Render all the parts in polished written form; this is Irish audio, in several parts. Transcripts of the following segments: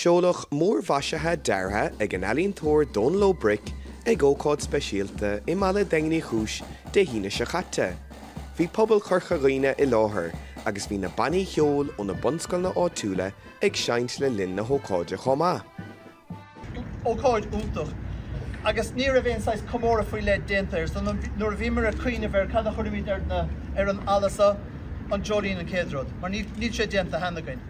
Seoladh múrmhaisithe deartha ag an ealaíontóir Dónal Ó Bric ag ócáid speisialta i mbaile Daingean Uí Chúis Dé hAoine seo caite. Bhí pobal Chorca Dhuibhne i láthair agus bhí na bannaí cheoil ó na bunscoileanna áitiúla ag seinnt le linn na hócáide chomh maith. Ócáid iontach agus ní raibh aon saghas comóradh faoi leith déanta air so nuair a bhíomar ag cuimhneamh ar cad a chuirfimid ar na ar an fhalla seo, an dreoilín an chéad rud mar níl níl sé déanta cheana againn.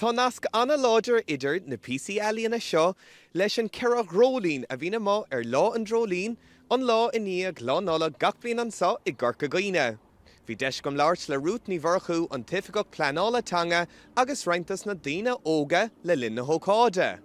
Tá nasc an-láidir idir na píosaí ealaíona seo leis an 4 dhreoilín a bhíonn amuigh ar Lá an Dreoilín, an lá i ndiaidh Lá Nollag gach bliain anseo i gCorca Dhuibhne. Bhí deis agam labhairt le Ruth Ní Mhurchú, an tOifigeach Pleanála Teanga agus roinnt dos na daoine óga le linn na hócáide.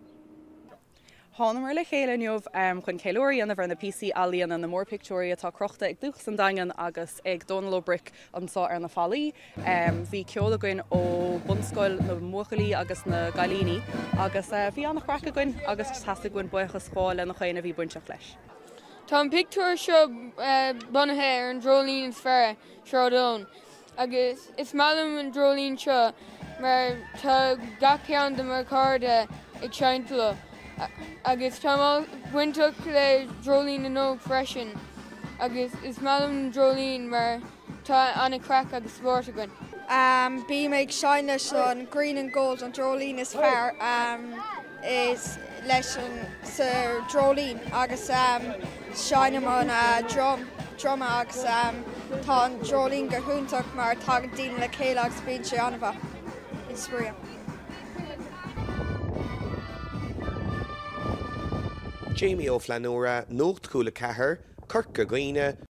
Thánamar le chéile inniu chun ceiliúradh a dhéanamh ar na píosaí ealaíona, na múrphictiúirí atá crochta ag Dúchas an Daingin agus ag Dónal Ó Bric anseo ar na fallaí. Bhí ceol againn ó bunscoil na mbuachaillí agus na gcailíní agus bhí an-chraic againn agus theastaigh uainn buíochas a ghabháil le nach éinne a bhí bainteach leis. Tá an pictiúr seo bunaithe ar an dreoilín is fearr, Sráid Eoin, agus is maith liom an dreoilín seo mar tá gach ceann de mo chairde ag seinnt leo agus táim bainteach le Dreoilín na nÓg freisin agus is maith liom an dreoilín mar tá an-chraic agus spórt againn. Bím ag seinnt leis an Green and Gold, an dreoilín is fearr. is leis an sa dreoilín agus seinnim an drum, druma agus tá an dreoilín go hiontach mar tagann daoine le chéile agus bíonn sé an-mhaith. Bíonn spraoi ann. Jamie Ó Flannúra, Nuacht Chúla 4, Corca Dhuibhne.